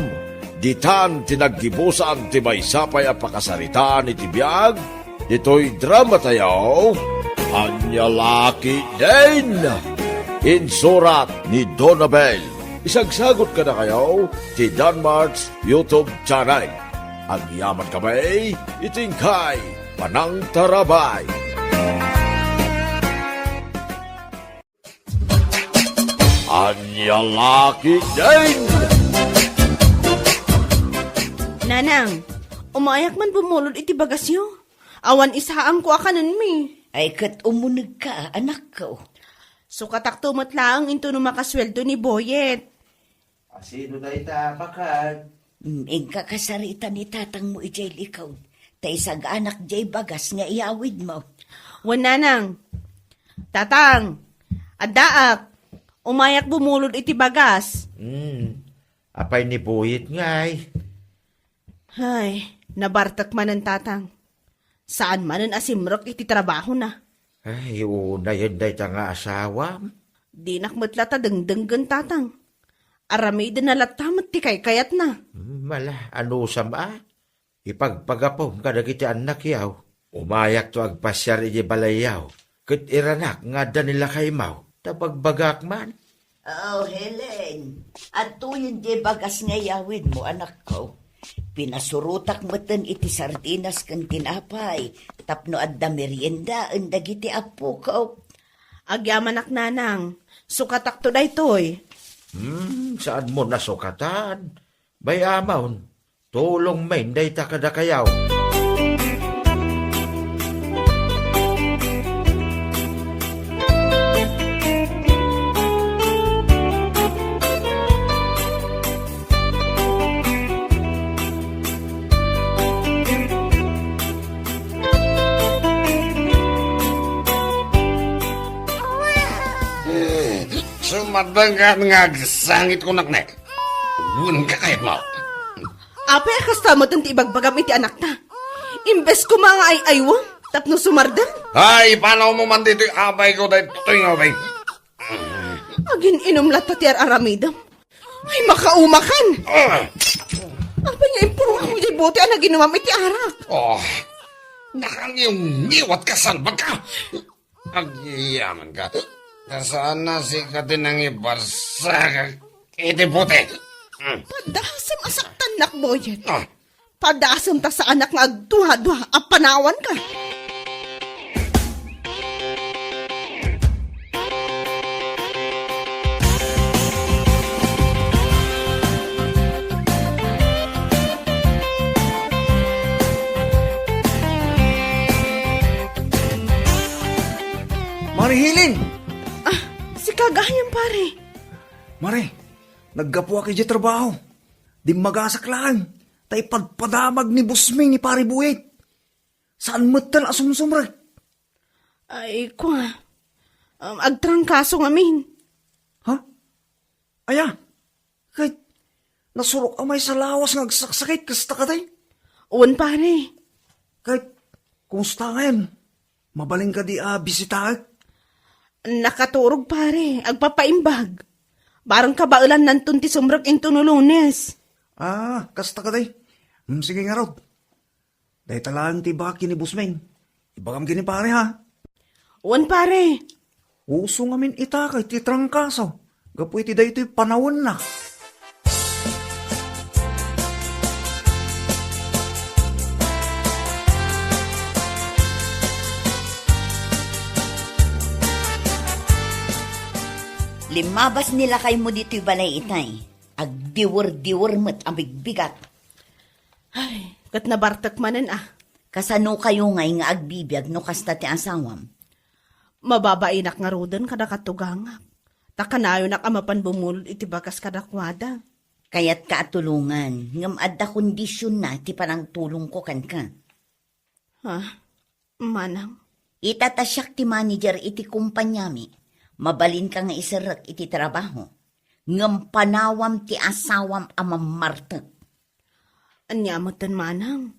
ditan ti naggibusan ti maysa pay a pakasaritaan iti biag. Ditoy drama tayo, Ania La Ketdin. Insurat ni Donabel. Isagsagot kadakayo ti Danmart's YouTube channel. Agyaman kami iti inkay panangtarabay. Ania La Ketdin! Nanang, umayak man bumulod iti bagasyo. Awan isaangko a kanenmi. Ay, ket umunegka, anakko. Sukatakto met laeng intono makasueldo ni Boyet. Asino dayta, bakad? Mm, inka kasarita ni tatangmo idiay likod, ta isaganak diay bagas nga iyawidmo. Wen, nanang. Tatang, addaak. Umayak bumulod iti bagas. Mm. Apay ni Boyet ngay? Ay, nabartek manen, tatang. Saan manen a simrek iti trabahona. Ay, unayen dayta nga asawam. Dinak met latta dengdenggen, tatang. Aramidenna latta met ti kaykayatna. Hmm, mala, anusam a? Ipagpagapum kadagiti annakyo. Umayakto agpasiar idiay balayyo, ket iranak nga adda ni lakaymo, ta bagbagak man. Oh, Helen, adtoyen diay bagas nga iyawidmo, anakko. Pinasurotak metten iti sardinas ken tinapay tapno adda meriendaen dagiti appokok. Agyamanak, nanang, sukatakto daytoy. Hmm, saanmo nasukatan? Bay-amon, tulongmin dayta kadakayo. Madanggan nga agsangit kunak ne. Wen ka kayat mo. Apay a kasta met ti ibagbagam iti anakta? Imbes koma nga ay-aywem tapno sumardeng. Ay, panaw mo man ditoy abay ko, daytoy nga ubing. Agin-inom latta ti ar-aramidem. Ay, makaumakan! Ah! Apay nga impurongam diay bote a naginumam iti arak? Oh, nakangiwngiwat ka, salbag ka! Agyaman ka. Ta saan a sika ti nangibarsakak iti bote. Hmm. Padasem a saktannak, Boyet. Ah. Padasem ta saanak nga agduadua a panawanka. Mare Helen! Ah, sika gayam, pare. Mare, naggapuak idiay trabaho. Dimmagasak laeng, ta ipadpadamag ni Busming ni Pare Buet. Saan metten a sumsumrek. Ay, kua. Um, agtrangkaso ngamin. Ha? Aya? Ket nasurok a maysa lawas nga agsaksakit, kasta kadi? Wen, pare. Ket, kumusta ngayon? Mabalin kadi a bisitaek? Nakaturog, pare. Agpapaimbag. Barang kabaelannanton ti sumrek intono Lunes. Ah, kasta kadi? Hmm, sige ngarud. Dayta laeng ti ibagak ken ni Busming. Ibagam ken ni pare, ha? Wen, pare. Uso ngamin ita iti trangkaso gapu iti daytoy panawenna. Limmabas ni lakaymo ditoy balay itay. Agdiwer-diwer met a bigbigat. Ay, ket nabartek manen a. Kasano kayo ngay nga agbibiag no kasta ti asawam? Mababainak ngaruden kada katugangak. Ta kanayonak a mapan bumulod iti bagas kadakuada. Kayatka a tulongan, ngem adda kondisionna ti panangtulongko kenka. Ha? Manang? Ita ta siak ti manager iti kompaniami, mabalinka nga iserrek iti trabaho. Ngem panawam ti asawam a mammartek. Ania metten, manang?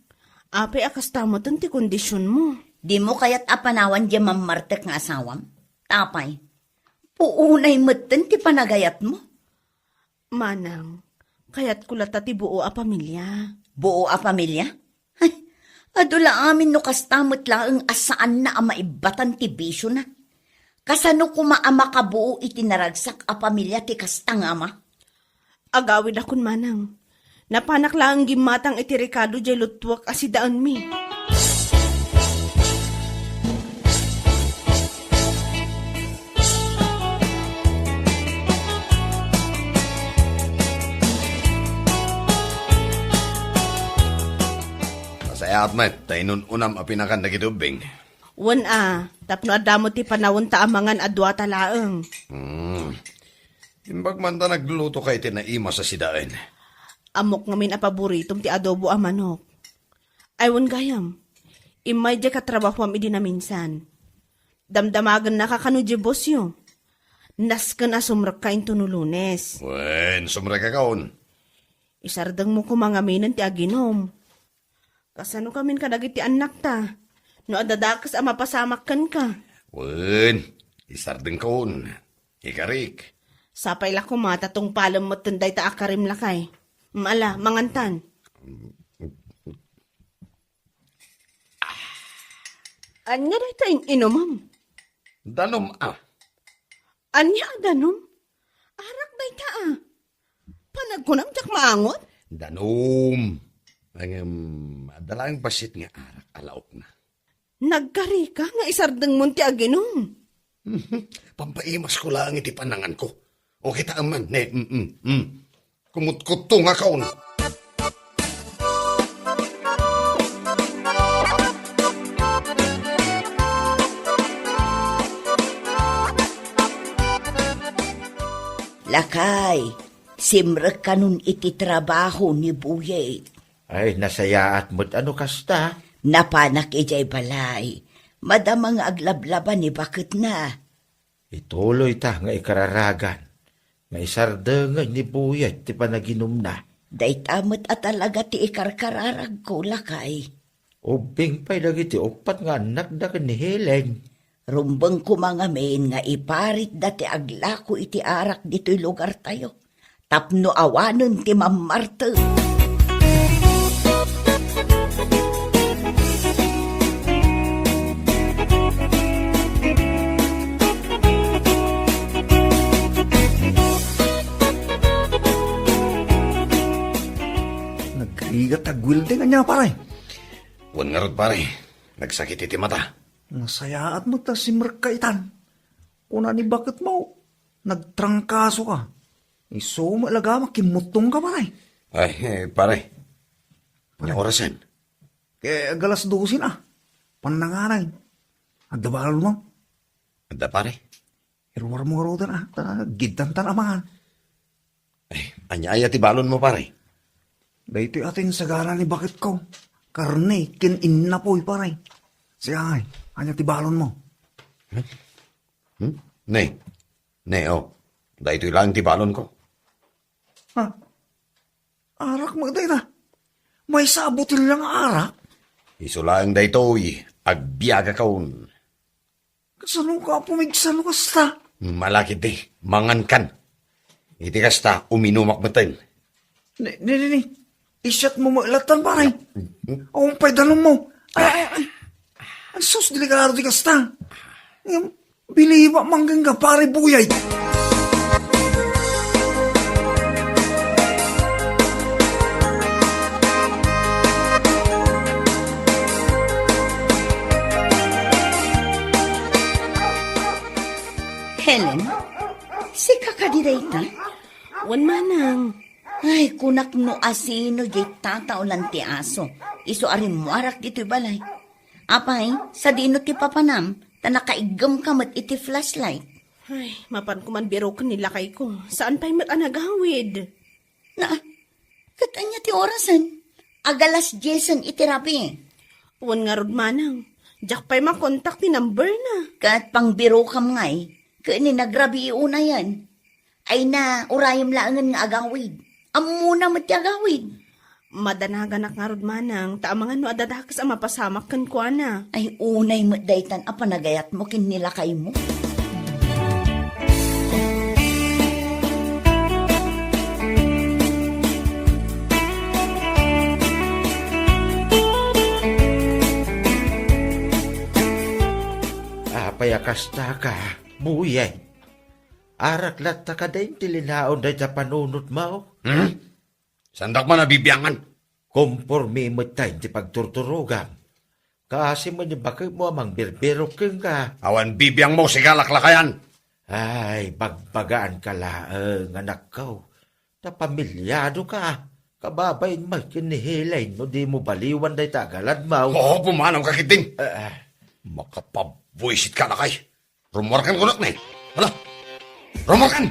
Apay a kasta metten ti kondisionmo? Dimo kayat a panawan diay mammartek nga asawam? Apay? Puonay metten ti panagayatmo? Manang, kayatko latta ti buo a pamilia. Buo a pamilia? Ay, adu la amin no kasta met laeng a saanna a maibbatan ti bisiona. Kasano koma a makabuo iti naragsak a pamilia ti kasta nga ama? Agawidakon, manang. Napanak laeng gimmatang iti rekado diay luttuak a sidaenmi. Nasayaat met ta inun-unam a pinakan dagiti ubbing. Wen a, tapno adda met ti panawenta a mangan a duata laeng. Hmm. Imbag man ta nagluto ka iti naimas a sidaen. Ammok ngamin a paboritom ti adobo a manok. Ay, wen gayam, immay diay katrabahoam idi naminsan. Damdamagennaka kano diay bossyo. Nasken a sumrekka intono Lunes. Wen, sumrekka kaon. Isardengmo koma ngaminen ti aginum. Kasano kamin kadagiti annakta? No adda dakes a mapasamak kenka. Wen, isardengkon. Ikarik. Sapay la koma ta tungpalem metten dayta a karim, lakay. Ala, mangantan. Ania dayta in-inumem? Danum a. Ania a danum? Arak dayta a. Panagkunam diak maangot? Danum. Ngem, adda laeng bassit nga arak a laokna. Nagkarika nga isardengmon ti aginum. Pampaimasko laeng iti pananganko. O, kitaem man, ne, mm, mm, mm. Kumutkutto nga kaon. Lakay, simrek kanon iti trabaho ni Buyet. Ay, nasayaat met a no kasta. Napanak idiay balay. Madama nga aglablaba ni baketna. Ituloyta nga ikararagan. Maisardengay ni Buyay ti panaginumna. Dayta met a talaga ti ikarkararagko, lakay. Ubbing pay dagiti uppat nga annakda ken ni Helen. Rumbeng koma ngamin nga iparitda ti aglako iti arak ditoy lugartayo tapno awanen ti mammartek. Nagrigat ti agwilding, ania, pare? Wen ngarud, pare, nagsakit iti mata. Nasayaat met ta simrekka itan. Kuna ni baketmo, nagtrangkasoka. Isu met la gama, kimmuttongka, pare. Ay, eh, pare. Pare. Ania orasen? Ket agalas dose na. Pannanganay. Adda balonmo? Adda, pare. Iruarmo ngaruden, a, ta agiddantan a mangan. Ay, ania aya ti balonmo, pare? Daytoy a ti insagana ni baketko. Karne ken innapoy, pare. Siak, ania ti balonmo? Hmm? Hmm? Ne. Ne, o. Daytoy laeng ti balonko. Ha? Arak met dayta. Maysa a botelya nga arak? Isu laeng daytoy, agbiagakon. Kasano ka, Apo, maigsa no kasta? Malakidi, mangankan. Iti kasta, uminumak metten. Ni, ni, ni, ni. Isyatmo met lattan, pare. Awan pay danummo. Ay, ay, ay. Ay, sus, delikado ti kasta. Ngem, bilibak man kenka, pare Buyay. Helen, sika kadi dayta? Wen, manang. Ay, kunak no asino diay tataolan ti aso. Isu a rimmuarak ditoy balay. Apay, sadino ti papanam, ta nakaiggemka met iti flashlight? Ay, mapanko man biroken ni lakayko. Saan pay met a nagawid? Na, ket ania ti orasen? Agalas diesen iti rabii. Wen ngarud, manang. Diak pay makontak ti number na. Ket pangbirokam ngay, ket ni nagrabii unayen. Ay na, urayem laengen nga agawid. Ammona met ti agawid. Madanaganak ngarud, manang, ta amangan no adda dakes a mapasamak kenkuana. Ay, unay met daytan a panagayatmo ken ni lakaymo. Apay a kastaka, Buyay? Arak latta kadin ti linaon dayta panunotmo? Hmm? Saandak man a bibiangan. Kompormi met ta iti pagturturogam. Kaasi met ni baketmo a mangbirbirok kenka. Awan bibiangmo, sika laklakayan. Ay, bagbagaanka laeng, anakko. Ta pamilyado ka. Kababain met ken ni Helen no dimo baliwan dayta agaladmo. Oo, pumanawka ketdin. Ah, ah. Makapabuisit ka, lakay. Rummuarkan kunak ne. Hala. Rummuarkan!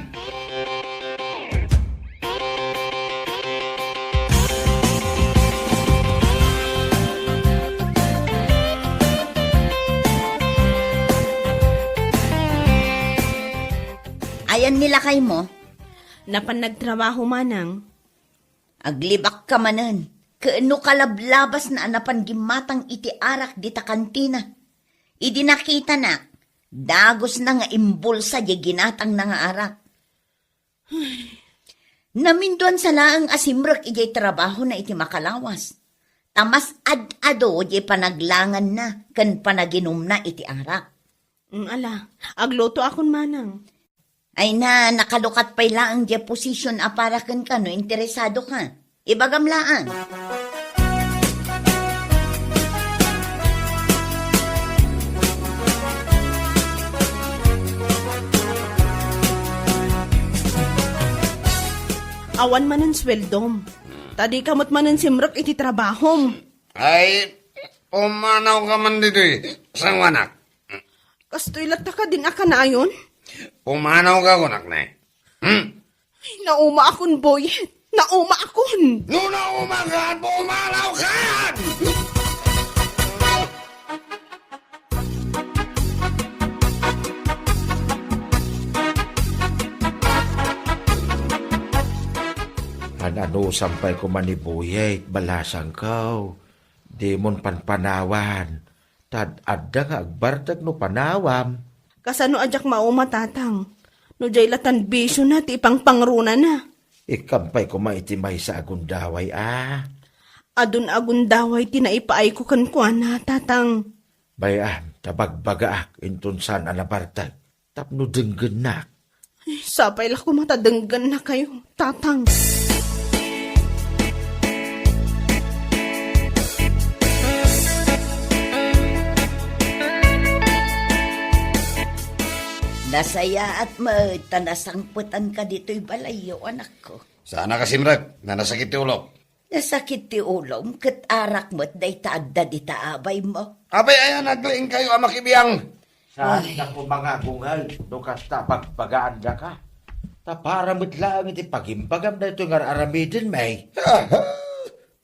Ayan ni lakaymo? Napan nagtrabaho, manang. Aglibakka manen, ken no kalablabasna a napan gimmatang iti arak dita kantina. Idi nakitanak, dagusna nga imbulsa diay ginatangna nga arak. Naminduansa laeng a simrek idiay trabahona iti makalawas. Ta mas ad-ado diay panaglanganna ken panaginumna iti arak. Mm, ala, aglutoakon manang. Ay na, nakalukat pay laeng diay position a para kenka no interesado ka. Ibagam laeng. Awan manen sueldom. Ta dika met manen simrek iti trabahom. Ay, pumanawka man ditoy, sanguanak. Kastoy latta kadin a kanayon? Pumanawka kunak ne. Hmm? Ay, naumaakon, Boyet. Naumaakon. No naumakan, pumanawkan! Sampay koma ni Buyet, balasangko. Dimon panpanawan. Tad adda nga agbartek no panawam. Kasano a diak mauma, Tatang? No diay latan bisiona ti ipangpangrunana. Ikkan pay koma iti maysa a gundaway a. Adun a gundaway ti naipaayko kenkuana, Tatang. Bay-am, ta bagbagaak inton saan a nabartek tapno denggennak. Ay, sapay la koma ta denggennakayo, Tatang. Nasayaat met ta nasangpetanka ditoy balayyo, anakko. Saan a kasimrek, nasakit ti ulok. Nasakit ti ulom, ket arak met dayta adda dita abaymo. Apay aya naglaingkayo a makibiang? Saan Ay. Dako mangagungel no kasta bagbagaandaka? Ta para met laeng iti pagimbagam daytoy nga ar-aramiden, may.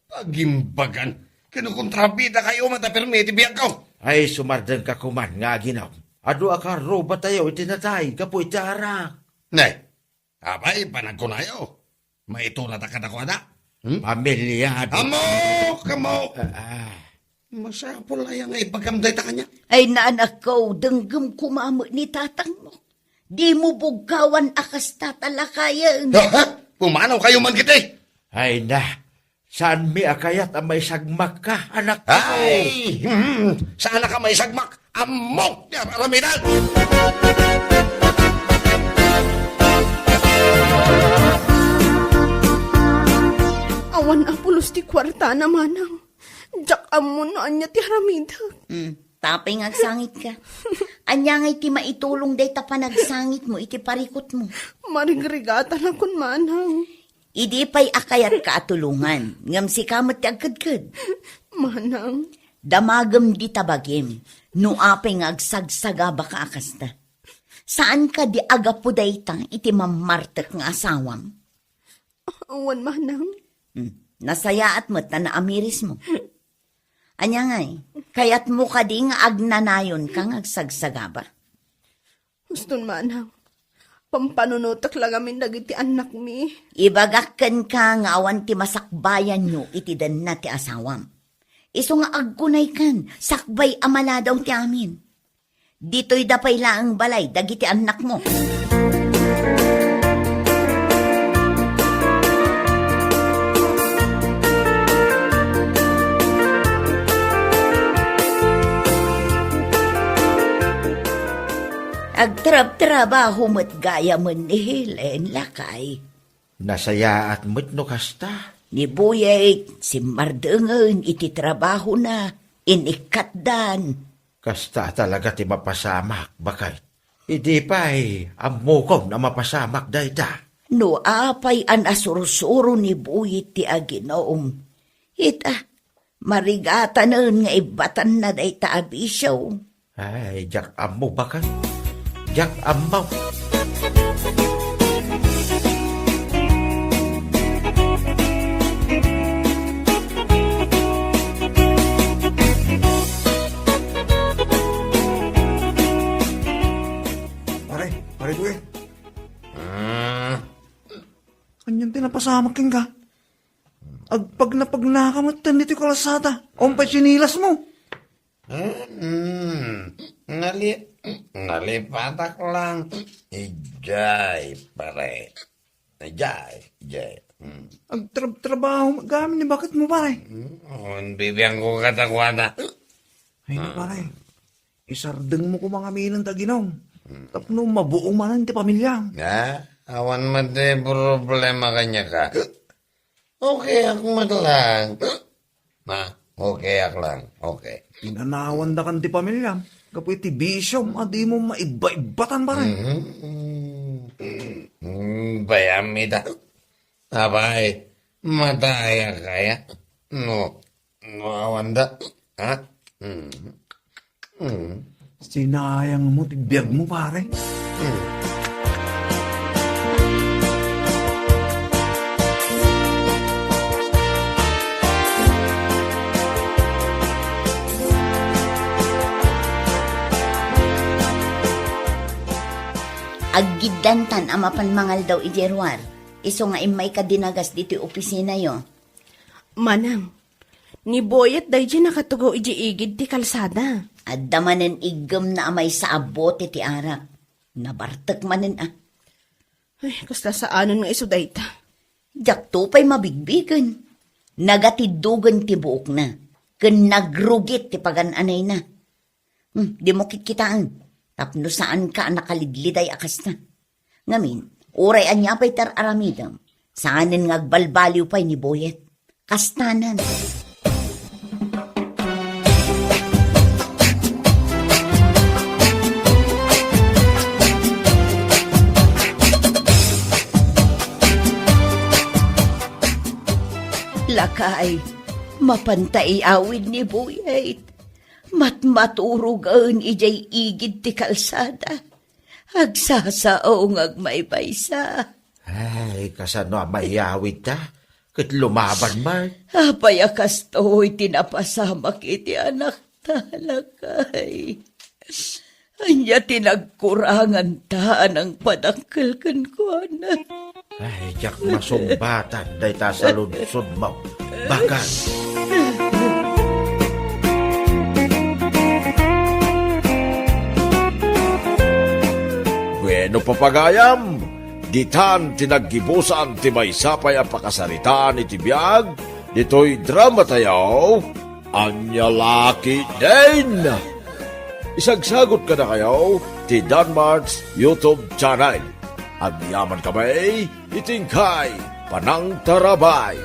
Pagimbagan? Kinukontrabida kayo mata permi iti biagko. Ay, sumardengka kuman nga aginam. Adu a karrubatayo iti natay gapu iti arak. Ne, Apay, panagkunayo, maitulata kadakuada? Hmm? Pamilya, di- Ammok! Ammok! Ah, ah. Masapul aya nga ibagam dayta kaniak? Ay, naanakko, denggem koma met ni tatangmo. Dimo bugkawan a kasta ta lakayen. Ha? Pumanaw kayo man kiti? Ay na, saanmi a kayat a maisagmakka, anak ko. Ay, hmm, saanak a maisagmak. Ammok ti ar-aramidem. Awan a pulos ti kuartana, manang. Diak ammo no ania ti aramidek. Hmm, tapay nga agsangitka. Ania ngay ti maitulong dayta panagsangitmo iti parikutmo? Marigrigatanakon, manang. Idi pay a kayatka a tulongan, ngem sika met ti agkedked. Manang. Damagem dita bagim, no apay nga agsagsagabaka a kasta. Saan kadi a gapu dayta iti mammartek nga asawam? Awan, manang. Hmm. Nasayaat met ta naamirismo. Ania ngay, kayatmo kadi nga agnanayonka nga agsagsagaba? Huston, manang. Pampanunotek la ngamin dagiti annakmi. Ibagak kenka nga awan ti masakbayanyo iti denna ti asawam. Isu nga agkunaykan, sakbay a maladaw ti amin. Ditoy da pay laeng balay dagiti annakmo. Agtrabtrabaho met gayamen ni Helen, lakay. Nasayaat met no kasta. Ni Buyet, simmardengen iti trabahona, inikkatdan. Kasta a talaga ti mapasamak, baket. Idi pay, ammokon a mapasamak dayta. No apay a nasursuro ni Buyet ti aginum, ita, marigatanen nga ibbatanna dayta a bisio. Ay, diak ammo, baket. Diak ammo. Pare, pare Kuya. Ah. Anian ti napasamak kenka? Agpagnapagnaka met ditoy kalsada. Awan pay sinilasmo. Hmm, nali-, nalipatak lang. Ijay, pare. Ijay, ijay. Hmm. Agtrab-trabaho, gamin ni baket mo, pare. Hmm, oh, bibiang ko katakuana. Ay, pare. Isardeng mo koma ngamin ta ginum. Hmm. Tapno mabuo manen ti pamilya. Ah, awan met ti problema kaniaka. Okay ak met lang. Ma, okay ak lang. Okay. Pinanawan da kan ti pamilya. Gapu iti bisiom a dimo maibba-ibbatan, pare. Mhm. Mm, bayam ita. Apay, matayak kaya? No, no, awan da. Ha? Mm. Mm. Sinayang mo ti biag mo, pare. Mm. Aggiddantan a mapan mangaldaw idiay ruar. Isu nga immayka dinagas ditoy opisinayo. Manang, ni Boyet daydiay nakatugaw idiay igid ti kalsada. Adda manen iggemna a maysa a bote ti arak. Nabartek manen a. Ay, kasla saanen nga isu dayta. Diakto pay mabigbigen. Nagatiddogen ti buokna, ken nagrugit ti pagan-anayna. Hmm, dimo kitkitaen, tapno saanka a nakalidliday a kasta. Ngamin, uray ania pay ti ar-aramidem, saanen nga agbalbaliw pay ni Boyet. Kastanan. Lakay, mapanta iawid ni Boyet. Matmaturogen idiay igid ti kalsada. Agsasao nga agmaymaysa. Ay, kasano a mayawid ta? Ket lumaban man. Apay a kastoy ti napasamak iti anakta, lakay? Ania ti nagkurangan ta a nangpadakkel kenkuana? Ay, diak masungbatan dayta saludsodmo, baket. Bueno, papagayam, ditan ti naggibusan ti maysa pay a pakasaritaan iti biag ditoy dramatayo, Ania La Ketdin. Isagsagut kadakayo ti Danmart's YouTube channel. Agyaman kami iti inkay panangtarabay.